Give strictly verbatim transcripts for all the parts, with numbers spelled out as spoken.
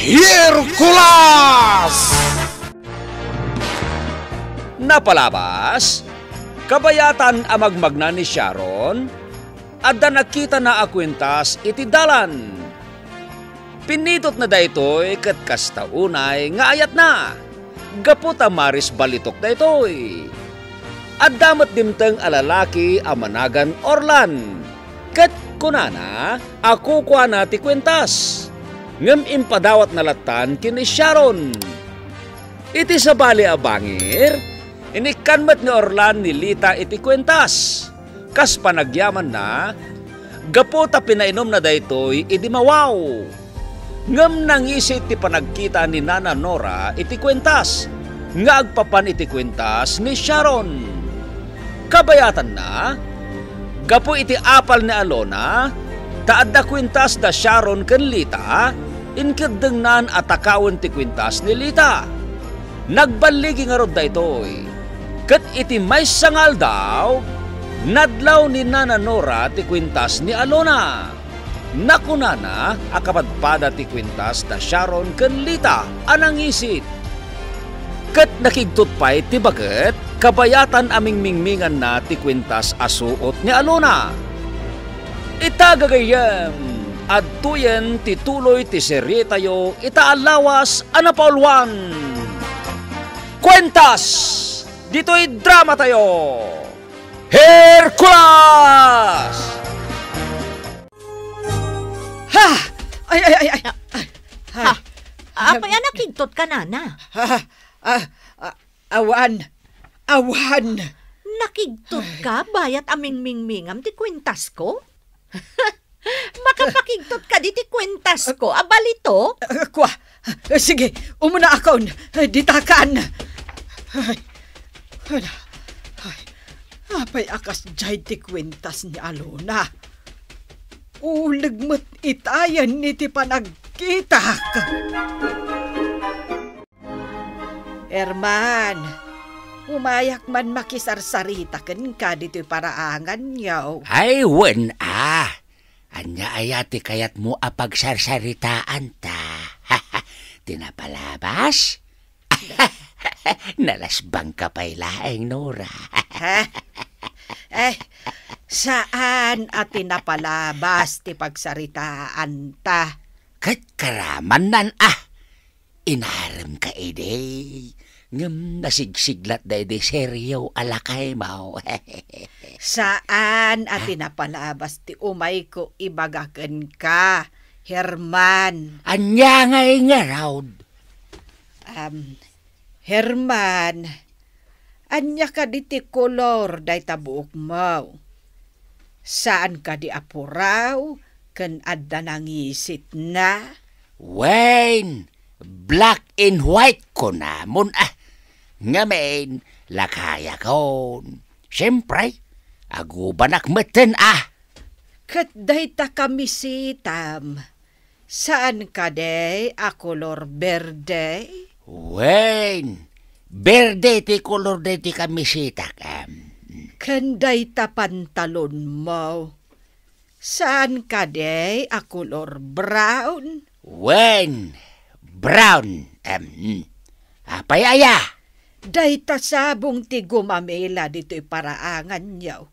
Hercules! Napalabas, kabayatan a magmagna ni Sharon, adda nakitana a kuentas iti dalan. Pinnitotna daytoy ket kasta unay nga ayatna, gapu ta maris balitok daytoy. Adda met dimteng a lalaki a managan Orlan, ket kunana a kukuana ti kuentas. Ngem impadawatna lattan ken ni Sharon. Iti sabali a bangir, inikkan met ni Orlan ni Lita iti kuentas. Kas panagyamanna, gapu ta pinainumna daytoy idi mawaw. Ngem nangisit ti panagkita ni Nana Nora iti kuentas nga agpapan iti kuentas ni Sharon. Kabayatanna, gapu iti apal ni Alona, ta adda kuentas da Sharon ken Lita, inkeddengnan a takawen ti kuentas ni Lita. Nagballigi ngarud daytoy, ket iti maysa nga aldaw, nadlaw ni Nana Nora ti kuentas ni Alona. Nakunana a kapadpada ti kuentas da Sharon ken Lita a nangisit. Ket nakigtot pay ti baket kabayatan a mingmingminganna ti kuentas a suot ni Alona. Ita gagayyem, adtoyen ti tuloy ti serietayo ita a lawas a napauluan. Kuentas ditoy dramatayo, Hercules! Ha! Ay, ay, ay, ay. Ay. Ha? Apay a nakigtot ka, Nana? Ha? Ah, ah, awan. Awan. Nakigtot ka, bayat a mingmingmingam ti kuentasko? Makapakigtot ka di ti kuentasko a balitok? Ah, kua. Sige, umuna akon. Ditakan. Ay, ala, ay, apay a kasdiay ti kuentas ni Alona? Uleg met itayen iti panagkitak. Herman, umayak man makisarsarita kenka ditoy paraanganyo. Ay, wen a. Ania aya ti kayatmo a pagsarsaritaanta? Ti napalabas? Nalasbangka pay laeng, Nora. Ha? Eh, saan a ti napalabas ti pagsaritaanta? Ket karamannan a. Inaremka idi, ngem nasigsiglat daydi serio a lakaymo. Saan a ti napalabas ti umayko ibaga kenka, Herman. Ania ngay ngarud? Am, Herman, ania kadi ti kolor dayta buokmo? Saan kadi a puraw ken adda nangisitna? Wen, black and white kunamon a. Ngamin, lakayakon. Siempre, agubanak metten a. Ket dayta kamisitam, saan kadi a kolor berde? Wen, berde ti kolor daydi kamisitak, em. Ken dayta pantalonmo, saan kadi a kolor brown? Wen, brown, em. Apay aya? Dayta sabong ti gumamela ditoy paraanganyo.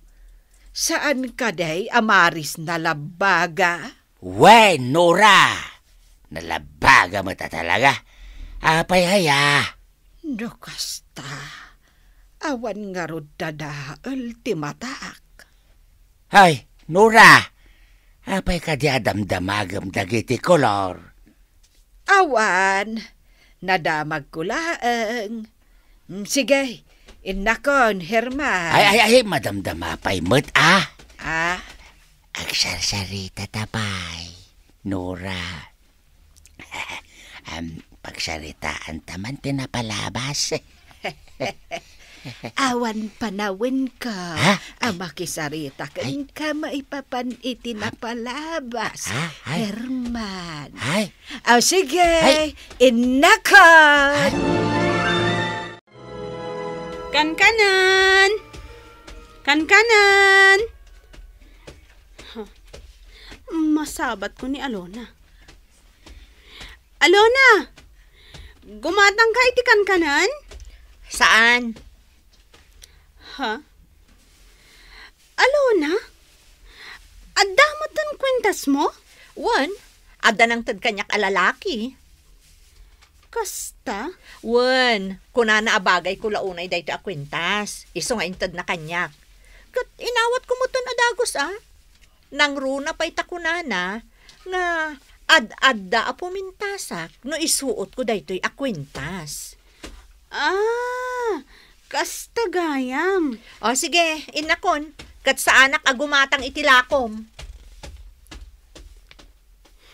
Saan kadi a maris nalabbaga? Wen, Nora, nalabbaga met a talaga. Apay aya? No kasta, awan ngarud dadael ti matak. Ay, Nora, apay kadi a damdamagem dagiti kolor? Awan, nadamagko laeng. Mm, sige, innakon, Herman. Ay, ay, ay, madamdama pay met, ah. Ah? Agsarsaritata pay, Nora. Am, pagsaritaanta man ti napalabas. Awan panawenka Ha? a makisarita Ha? kenka maipapan iti napalabas, Ha? Ha? Herman. Ay, O sige, Ay. Innaka! Ay. Kankanan! Kankanan! Huh. Masabatko ni Alona. Alona, gumatangka iti kankanen? Saan? Ha? Alona? Adda metten kuentasmo? Wen, adda nangted kaniak a lalaki. Kasta? Wen, kunana a bagayko la unay daytoy a kuentas, isu nga intedna kaniak. Ket inawatko metten a dagus a. Nangruna pay ta kunana nga ad-adda a pumintasak no isuotko daytoy a kuentas. Ah, kasta gayam. O sige, innakon, ket saanak a gumatang iti lakom.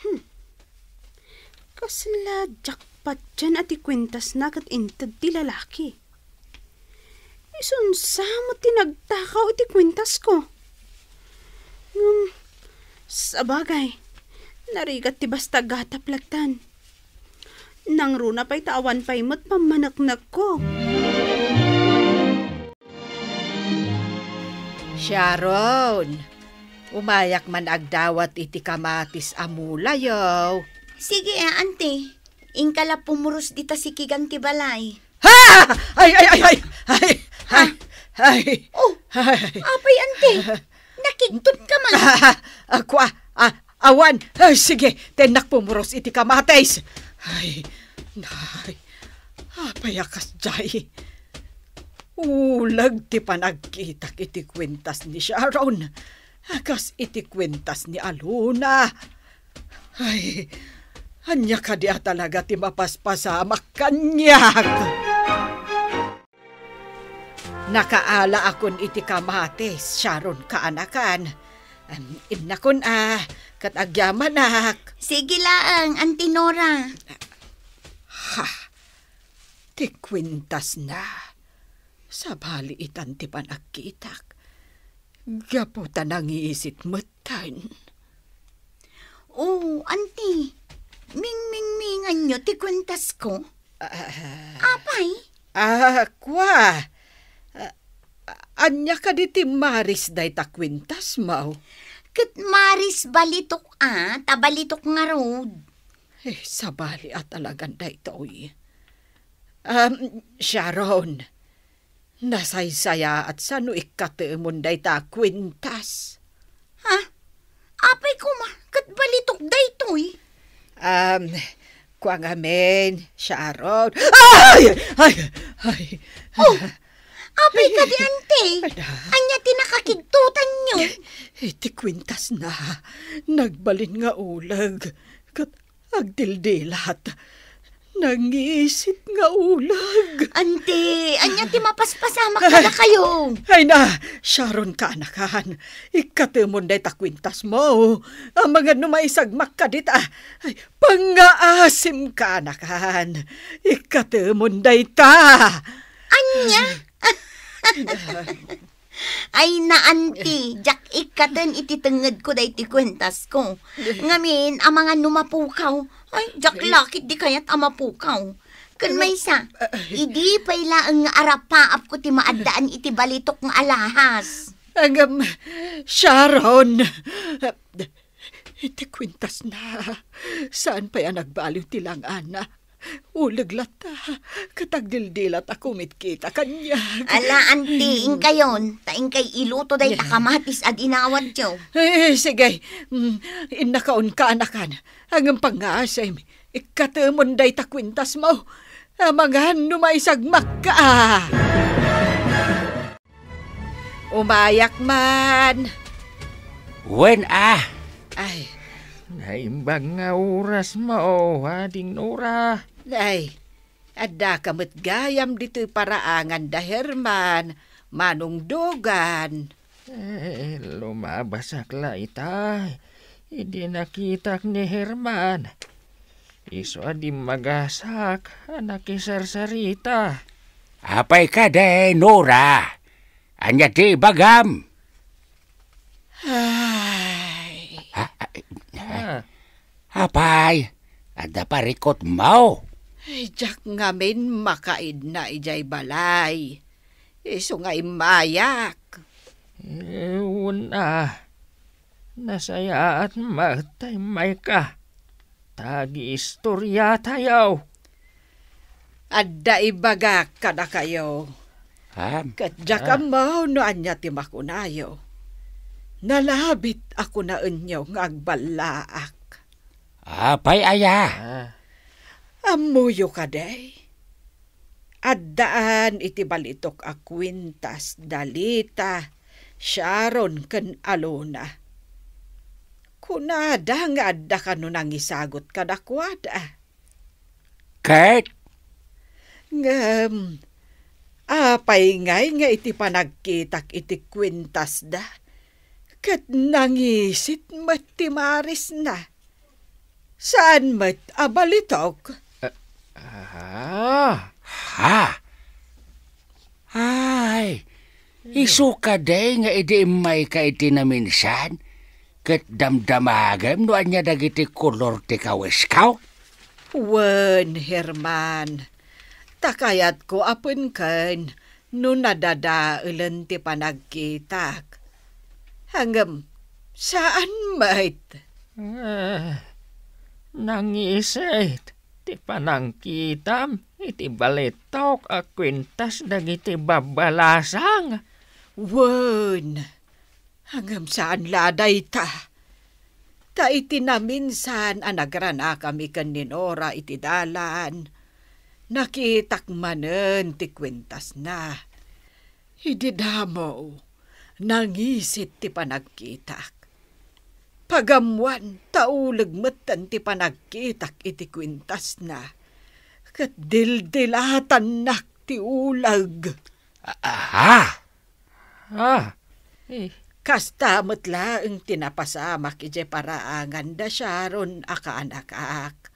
Hmm. Kasla jackpot diay a ti kuentasna ket inted ti lalaki. Isunsa met ti nagtakaw iti kuentasko. Ngem, sabagay, narigat ti basta gatap lattan. Nangruna pay ta awan pay met pammaneknekko. Sharon, umayak man agdawat iti kamatis a mulayo. Sige, a, ante. Inka la pumuros dita sikigan ti balay. Ha! Ay, ay, ay, ay! Ay! Ay! Ah. Ay! Oh, ay! Apay, ante? Nakigtot ka man. Ah, kua, ah, awan. Ay, sige, tennak pumuros iti kamatis. Ay, nay. Apay a kasdiay? Uleg ti panagkitak iti kuentas ni Sharon. Kas iti kuentas ni Alona. Ay, ania kadi a talaga ti mapaspasamak kaniak? Nakaala akon iti kamatis, Sharon kaanakan. Em, innakon a, ket agyamanak. Sige laeng, Auntie Nora. Ha, ti kuentasna. Sabali itan ti panagkitak. Gapu ta nangisit metten. Oh, Auntie, mingmingminganyo ti kuentasko? Ah. Apay? Ah, kua. Ah, ania kadi ti maris dayta kuentasmo? Ket maris balitok a, ta balitok ngarud. Eh, sabali a talagan daytoy. Um, Sharon, nasaysayaat sa no ikkatemon dayta a kuentas. Ha? Apay koma, ket balitok daytoy? Um, kua ngamin, Sharon. Ay! Ay! Ay! Oh! Apay kadi, ante? Ada. Ania ti nakakigtotanyo? Iti kuentasna, nagbalin nga uleg. Ket agdildilat. Nangisit nga uleg. Ante, ania ti mapaspasamak kadakayo? Ay na, Sharon kaanakan. Ikkatemon dayta kuentasmo. Amangan no maisagmak kadita. Ay, pangngaasim kaanakan. Ikkatemon dayta. Ania? Ay, na, anti, diak ikkaten iti tengngedko daytoy kuentasko. Ngamin, amangan no mapukaw. Ay, diak la ketdi kayat a mapukaw. Ken maysa, idi pay laeng nga arapaapko ti maaddaan iti balitok nga alahas. Ngem, Sharon, iti kuentasna, saan pay a nagbaliw ti lang-ana. Uleg latta, ket agdildilat a kumitkita kaniak. Ala, anti, inkayon, ta inkay iluto dayta kamatis a dinawatyo. Eh, sige, mm, innakaon kaanakan, ngem pangngaasim, ikkatemon dayta kuentasmo, amangan no maisagmakka. Umayak man. Wen a. Ay. Naimbag nga orasmo, Ading Nora. Ay, addaka met gayam ditoy paraangan da Herman, Manong Dugan. Eh, lumabasak la ita. Idi nakitak ni Herman. Isu a dimmagasak a nakisarsarita. Apay kadi, Nora? Ania ti ibagam? Ay. Ah, ah, ah. Ah. Apay, adda parikutmo? Ay, diak ngamin makaidna idiay balay. Isu nga immayak. Eh, wen a. Nasayaat met ta immayka. ta agiistoriatayo. Adda ibagak kadakayo. Am? Ket diak Ah. ammo no ania ti makunayo. Nalabit a kunaenyo nga agballaak. Apay aya? Ah. Ammoyo kadi? Addaan iti balitok a kuentas da Lita, Sharon ken Alona. Kunada nga adda kano nangisagut kadakuada. Ket? Ngem, apay ngay nga iti panagkitak iti kuentasda, ket nangisit met ti marisna? Saan met a balitok? Ah, ah. Ha? Ay, isu kadi nga idi immayka iti naminsan, ket damdamagem no ania dagiti kolor ti kawesko? Wen, Herman, ta kayatko a penken no nadadaelen ti panagkitak. Ngem, saan met? Ah, nangisit ti panangkitam iti balitok a kuentas dagiti babbalasang. Wen, ngem saan la dayta. Ta iti naminsan a nagranakami ken ni Nora iti dalan, nakitak manen ti kuentasna. Idi damo, nangisit ti panagkitak. Pagammoan ta uleg metten ti panagkitak iti kuentasna, ket dildilatannak ti uleg. A-, aha? Ah, eh. Kasta met laeng ti napasamak idiay paraangan da Sharon a kaanakak.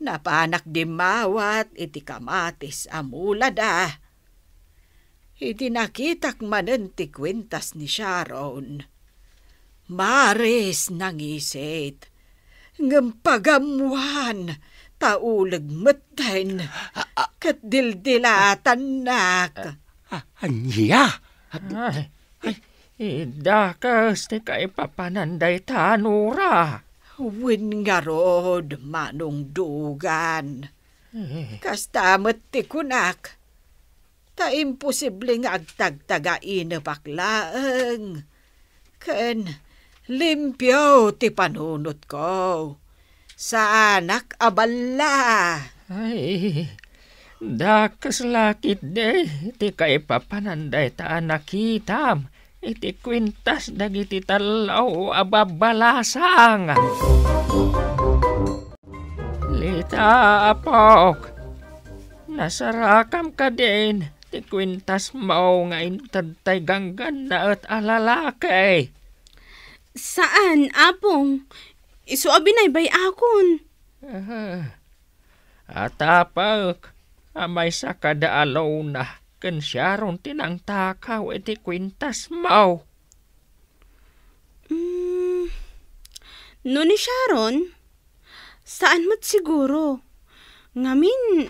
Napanak dimmawat iti kamatis a mulada. Idi nakitak manen ti kuentas ni Sharon, maris nangisit, ngem pagammoan ta uleg metten, ket dildilatannak. A-, ania? Ay, ay, idakes ti kaipapanan dayta, Nora. Wen ngarud, Manong Dugan. Eh. Kasta met ti kunak. Ta imposible nga agtagtagainepak laeng. Ken limpio ti panunotko. Saanak a balla. Ay, dakes la ketdi ti kaipapanan dayta a nakitam iti kuentas dagiti tallo a babbalasang. Lita, apok, nasarakam kadin ti kuentasmo nga inted tay ganggannaet a lalaki? Saan, apong. Isu a binaybay-akon. Ah, atapek a maysa kada Alona ken Sharon ti nangtakaw iti kuentasmo. Mm, no ni Sharon, saan met siguro. Ngamin,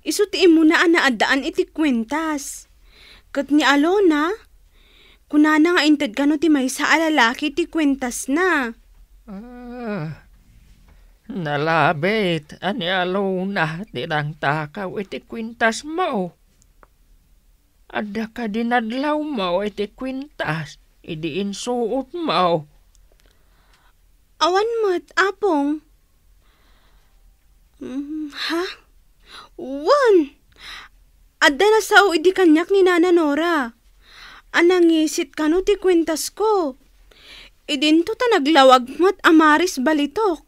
isu ti immuna a naaddaan iti kuentas. Ket ni Alona, kunana nga inted kano ti maysa a lalaki ti kuentasna. Ah, nalabit a ni Alona ti nangtakaw iti kuentasmo. Adda kadi nadlawmo iti kuentas idi insuotmo? Awan met, apong. Mm, ha? Wen! Adda nasao idi kaniak ni Nana Nora a nangisit kano ti kuentasko. Idinto ta naglawag met a maris balitok.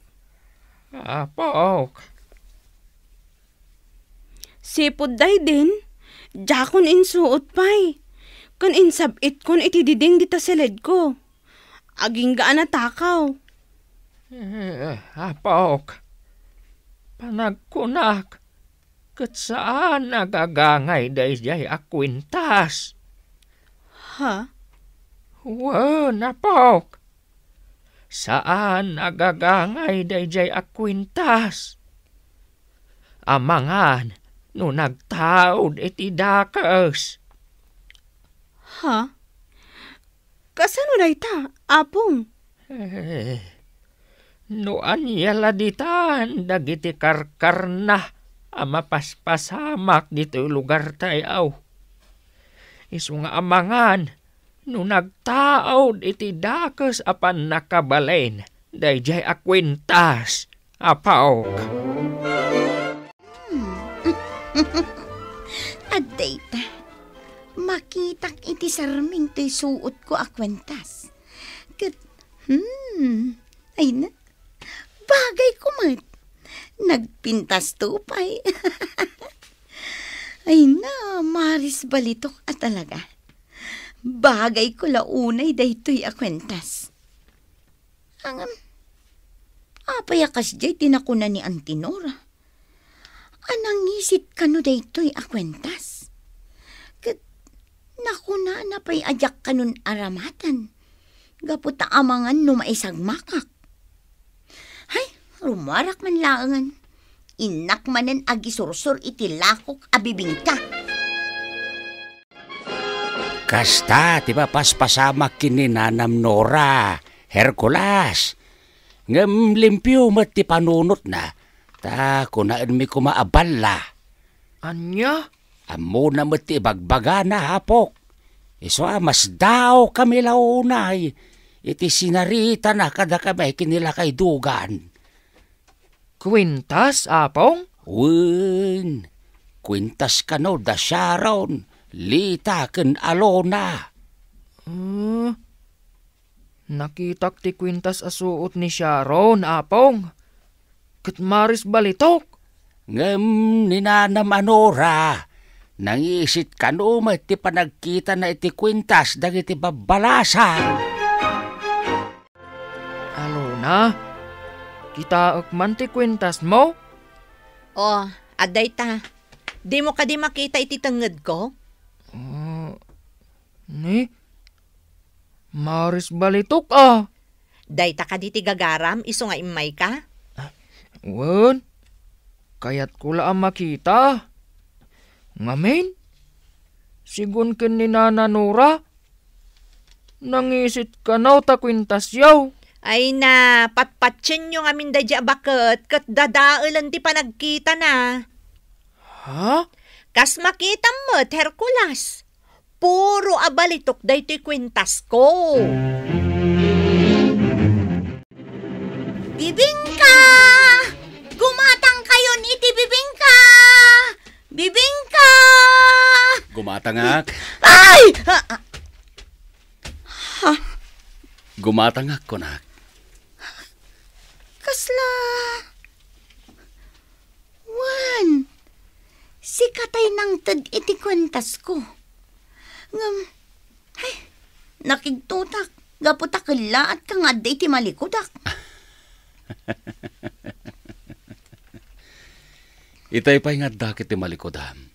Apok. Sipud daydin, diakon insuot pay, ken insab-itkon iti diding dita siledko. Agingga a natakaw. Eh, apok, panagkunak, ket saan a gagangay daydiay a kuentas. Ha? Wen, apok. Saan a gagangay daydiay a kuentas. Amangan no nagtaud iti dakes. Ha? Kasano dayta, apong? Eh, No ania la ditan dagiti karkarna a mapaspasamak ditoy lugartayo. Isu nga amangan no nagtaud iti dakes a pannakabalin daydiay a kuentas, Apok. Hmm. Adda ita. Makitak iti sarming toy suotko a kuentas. Ket, hmm, ay na, bagayko met. Nagpintasto pay. Ay na, Maris Balitok a talaga. Bagayko la unay daytoy a kuentas. Ngem, apay a kasdiay ti nakuna ni Auntie Nora? A nangisit kano daytoy a kuentas? Ket nakunana pay a diak kanon aramatan gapu ta amangan no maisagmakak. Hay, rumuarak man laengen. Innak manen agisursor iti lakok a bibingka. Kasta ti mapaspasamak ken ni Nanam Nora, Hercules. Ngem limpio met ti panunotna, ta kunaenmi koma a balla. Ania? Ammona met ti ibagbagana, Apok. Isu a, masdaawkami la unay iti sinaritana kadakami ken ni Lakay Dugan. Kuentas, Apong? Wen, kuentas kano da Sharon, Lita, ken Alona. Ah, nakitak ti kuentas a suot ni Sharon, Apong. Ket Maris Balitok. Ngem ni Nanam a Nora, nangisit kano met ti panagkitana iti kuentas dagiti babbalasang. Alona, kitaek man ti kuentasmo? O, adda ita. Dimo kadi makita iti tengngedko? Ah, ni? Maris Balitok a. Dayta kadi ti gagaram isu nga immayka? Wen, kayatko la a makita. Ngamin, sigun ken ni Nana Nora, nangisit kano ta kuentasyo. Ay na, patpatienyo ngamin daydi a baket ket dadaelen ti panagkitana. Ha? Kas makitam met, Hercules. Puro a balitok daytoy kuentasko. Bibingka! Gumatangkayon iti bibingka! Bibingka! Gumatangak. Ay! Ha? Ha? Gumatangak, kunak. Kasla? Wen, sika tay nangted iti kuentasko. Ngem, ay, nakigtotak, gapu ta kellaat ka nga adda iti malikudak. Itay pay nga addak iti malikudam.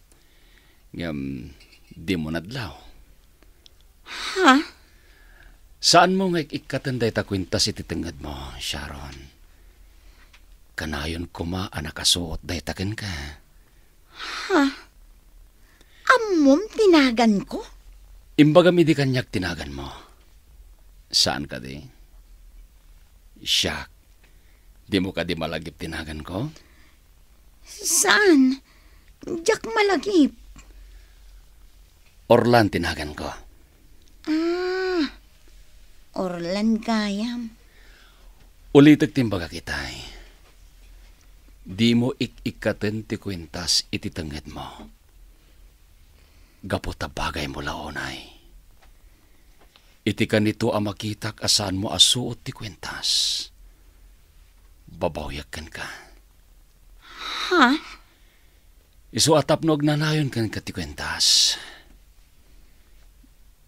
Ngem, dimo nadlaw. Ha? Saanmo nga ik-ikkaten dayta kuentas iti tengngedmo, Sharon. Kanayon koma a nakasuot dayta kenka. Ha? Ammom ti naganko? Imbagam idi kaniak ti naganmo. Saan kadi? Siak, dimo kadi malagip ti naganko? Saan? Diak malagip. Orlan ti naganko. Ah, Orlan gayam. Ulitek ti imbagak itay. Dimo ik-ikkaten ti kuentas iti tengngedmo. Gapu ta bagaymo la unay. Iti kanito a makitak a saanmo a suot ti kuentas, babawiak kenka. Ha? Isu a tapno agnanayon kenka ti kuentas,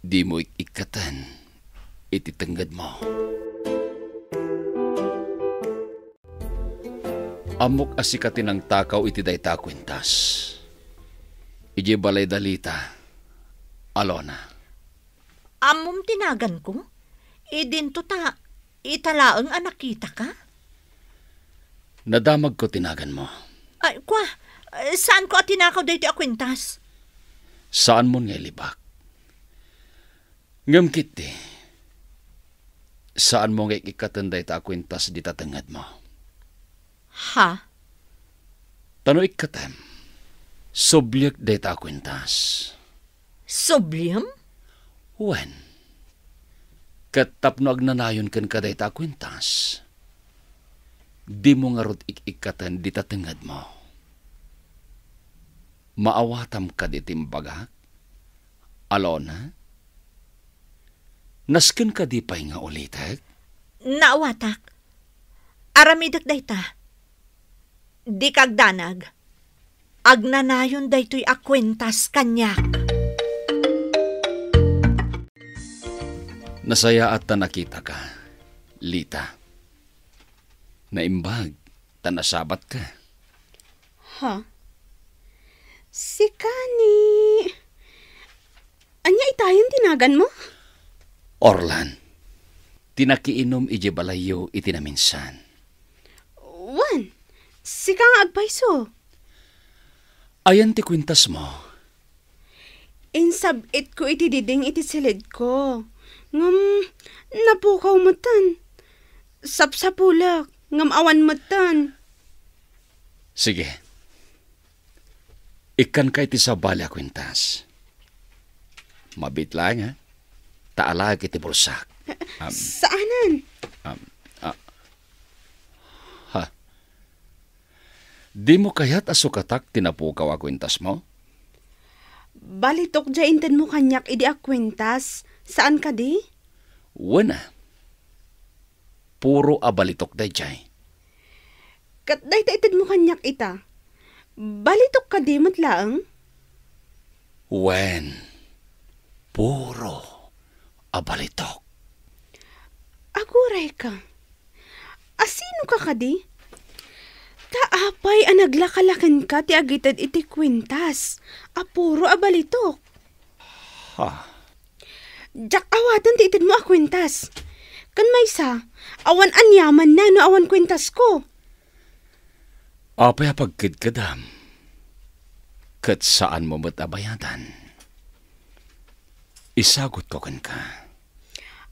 dimo ik-ikkaten iti tengngedmo. Ammok a sika ti nangtakaw iti dayta a kuentas. Idiay balay da Lita, Alona. Ammom ti naganko? Idinto ta ita laeng a nakitaka? Nadamagko ti naganmo. Ay, kua, eh, saanko a tinakaw daytoy a kuentas? Saanmon nga ilibak. Ngem ketdi, Saanmo nga ik-ikkaten dayta a kuentas dita tengngedmo. Ha? Ta no ikkatem, subliek dayta a kuentas. Subliem? Wen, ket tapno agnanayon kenka dayta a kuentas, dimo ngarud ik-ikkaten dita tengngedmo. Maawatam kadi ti imbagak, Alona? Nasken kadi pay nga ulitek? Naawatak. Aramidek dayta. Dika agdanag. Agnanayon daytoy a kuentas kaniak. Nasayaat ta nakitaka, Lita. Naimbag ta nasabatka. Ha? Sika ni Ania itayen ti naganmo? Orlan, ti nakiinum idiay balayyo iti naminsan. Wen, sika nga agpayso. Ayan ti kuentasmo? Insab-itko iti diding iti silidko. Ngem napukaw metten. Sapsapulek, ngem awan metten. Sige. Ikkanka iti sabali a kuentas. Mabiit laeng, ha? Ta alaek iti bulsak. Am. Saanen. Am, ah. Ha? Dimo kayat a sukatak ti napukaw a kuentasmo? Balitok diay intedmo kaniak idi a kuentas. Saan kadi? Wen a. Puro a balitok daydiay. Ket dayta itedmo kaniak ita, balitok kadi met laeng? Wen, puro a balitok. Agurayka. Asinoka kadi? Ta apay a naglakalakenka ti agited iti kuentas a puro a balitok? Ha? Diak awaten ti itedmo a kuentas. Ken maysa, awan aniamanna no awan kuentasko. Apay a pagkedkedam? Ket saanmo met a bayadan. Isagutko kenka.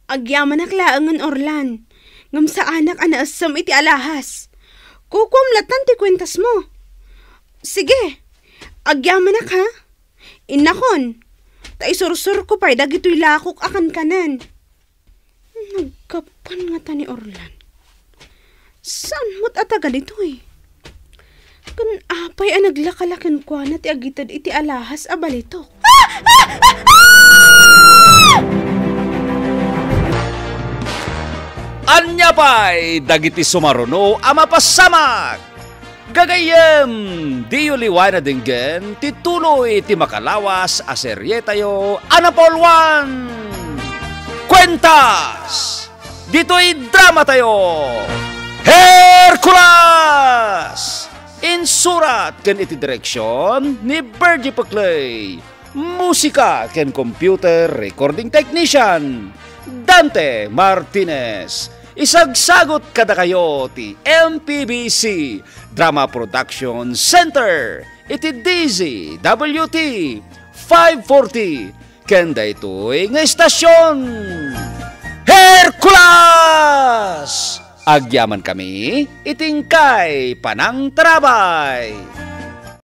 Agyamanak laengen, Orlan, ngem saanak a naessem iti alahas. Kukuam latta ti kuentasmo. Sige, agyamanak, ha? Innakon, ta isursurko pay dagitoy lakok a kankanen. Naggapuan ngata ni Orlan. Saan met a taga ditoy? Ken apay a naglakala kenkuana ti agited iti alahas a balitok? Ania pay dagiti sumaruno a mapasamak? Gagayyem, diyo liwaen a denggen ti tuloy ti makalawas a serietayo a napauloan, Kuentas! Ditoy dramatayo, Hercules! Insurat ken iti direksion ni Virgie Peclay. Musika ken computer recording technician, Dante Martinez. Isagsagut kadakayo ti M P B C Drama Production Center iti D Z W T five forty ken daytoy nga estasion. Hercules! Agyamankami iti inkay panangtarabay.